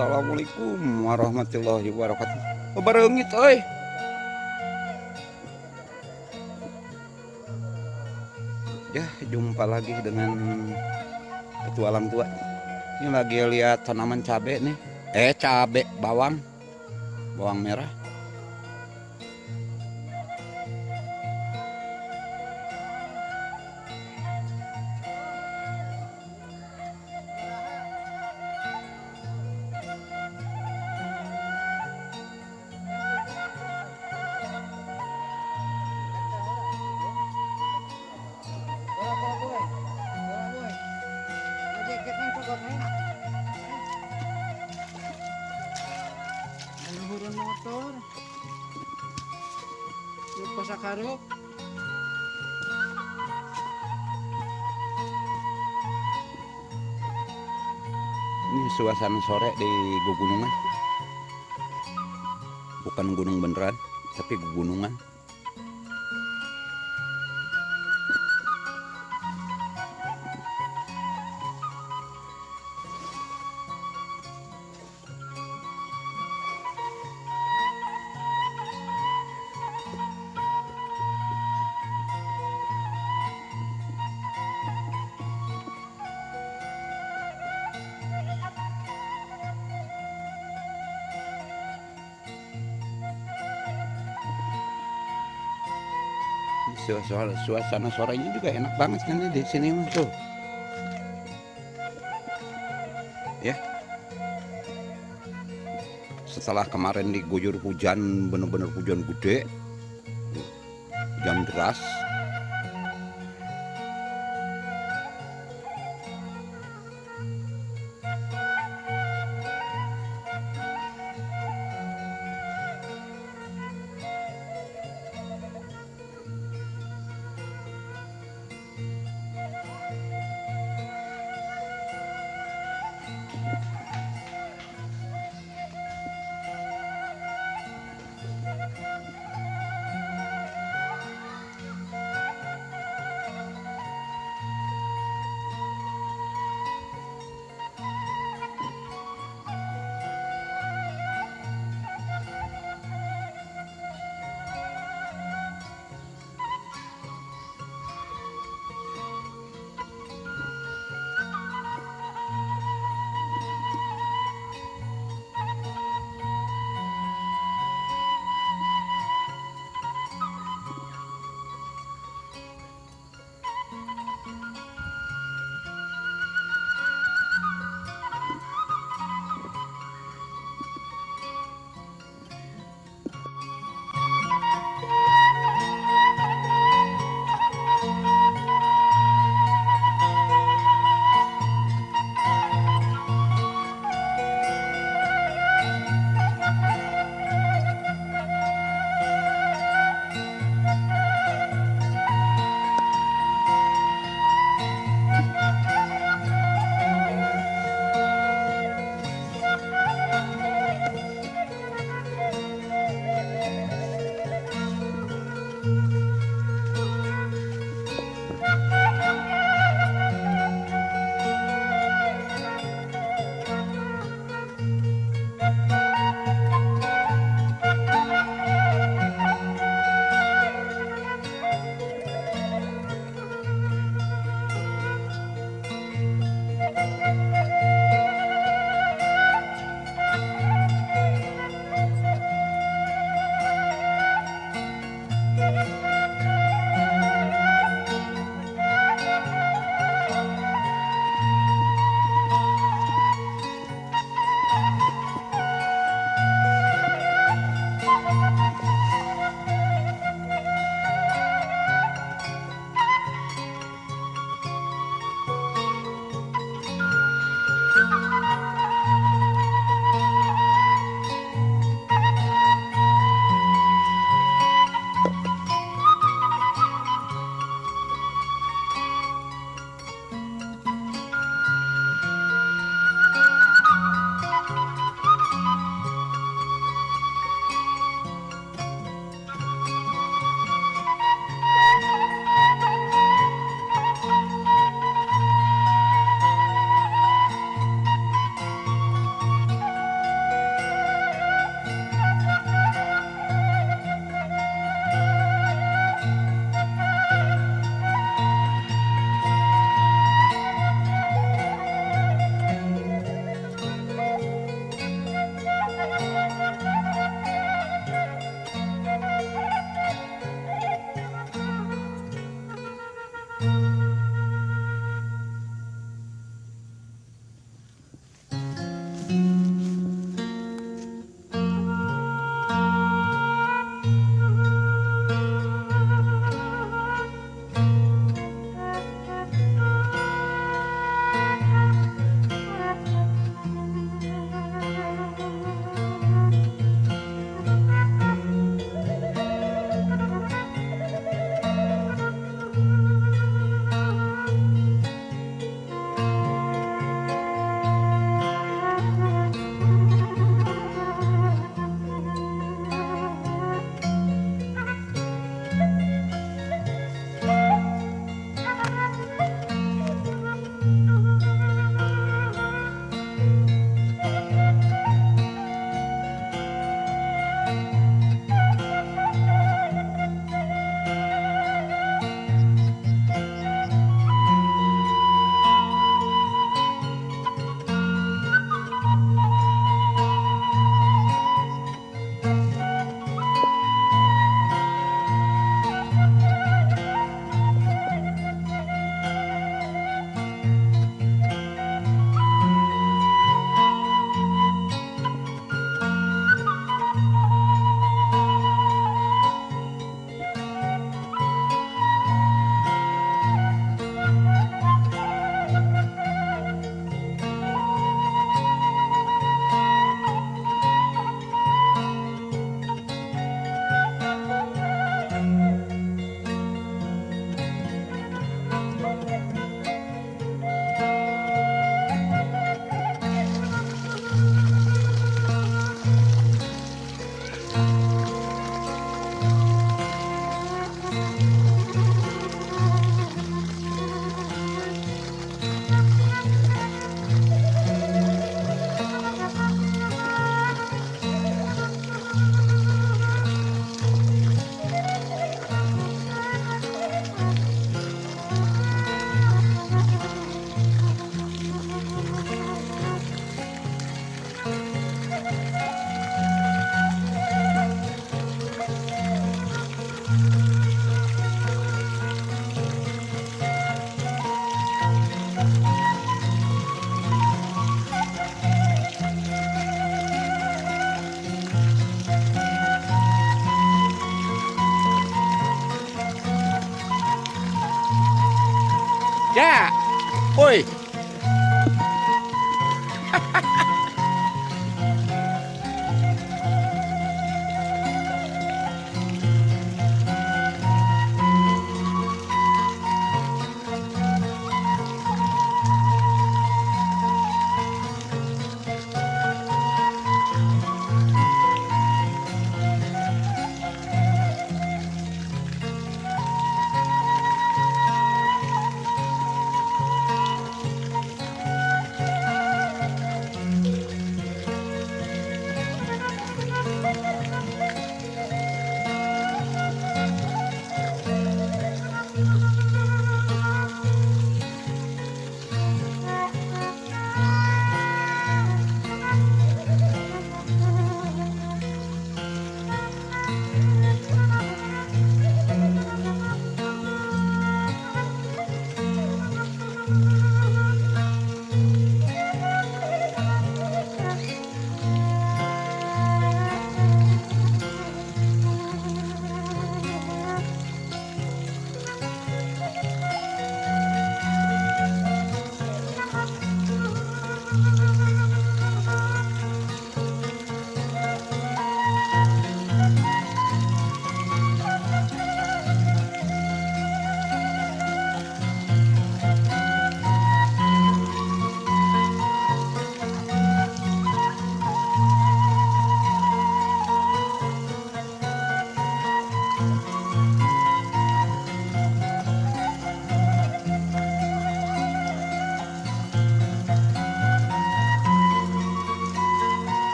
Assalamualaikum warahmatullahi wabarakatuh. Oh, bareungit euy. Ya, jumpa lagi dengan petualang tua. Ini lagi lihat tanaman cabe nih. Cabe bawang. Bawang merah. Motor pasakarop. Ini suasana sore di Gugunungan. Bukan gunung beneran, tapi gugunungan. Suasana sorenya juga enak banget kan di sini mah tuh. Ya. Setelah kemarin diguyur hujan, bener-bener hujan gede. Hujan deras.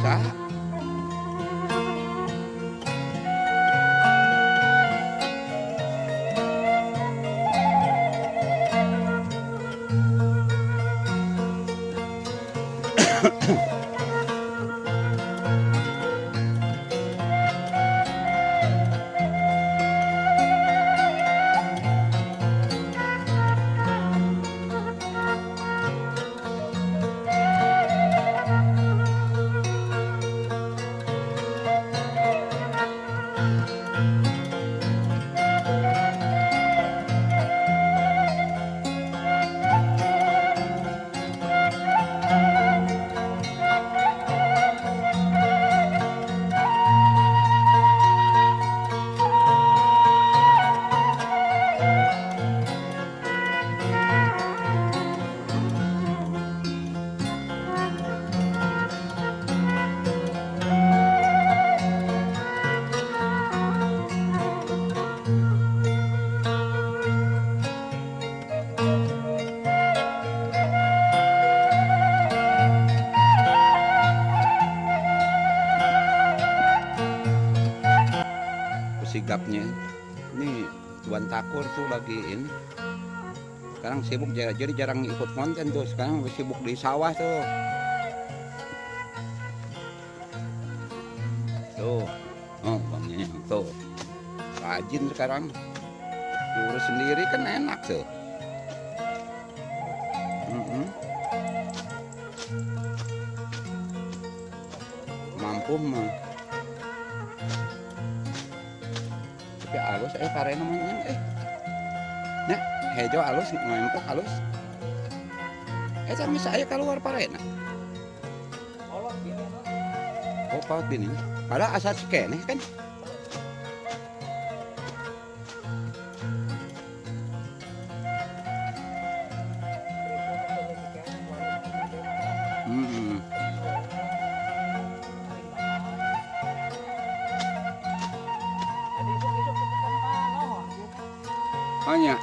Bisa. Sigapnya ini Tuan Takur tuh lagi ini sekarang sibuk, jadi jarang ikut konten tuh, sekarang sibuk di sawah tuh. Tuh, oh bangnya tuh rajin sekarang, diurus sendiri kan enak tuh. Mampu mah. Tapi alus pare namanya nah hejo alus ngempok alus sama saya keluar parena. Oh paut bini padahal asal sekeneh kan. Banyak.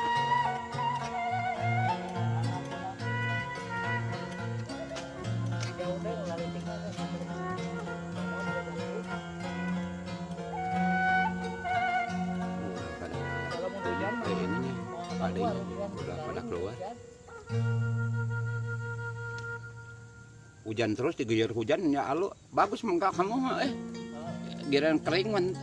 Udah pada keluar. Hujan terus diguyur hujan ya alu bagus mengka kamu giran kering man.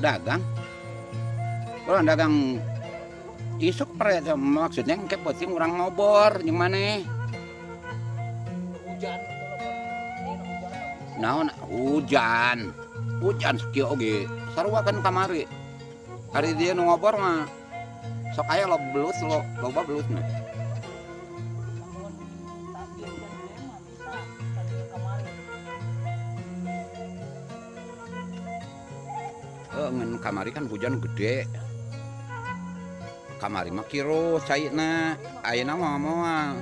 Dagang, orang dagang isuk pre maksudnya kayak penting orang ngobor yang mana? Naon hujan, hujan sekieu oge sarua kan kamari. Hari dia nu ngobor mah sok aya lo belut lo loba belutna. Ngan kamari kan hujan gede. Kamari mah kiro cairna, ayeuna mah moal.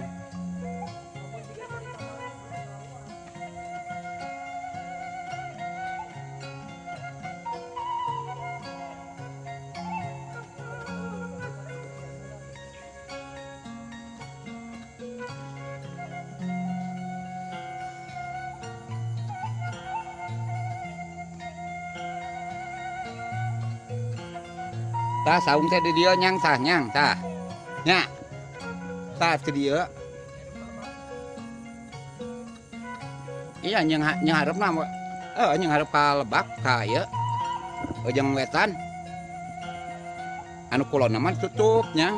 Tah saung teh di dieu nyang tah nyang tah. Nya. Tah di dieu. Iya nyang hareupna nyang hareup ka lebak ka ieu. Ujang wetan. Anu kulonna mah tutup nyang.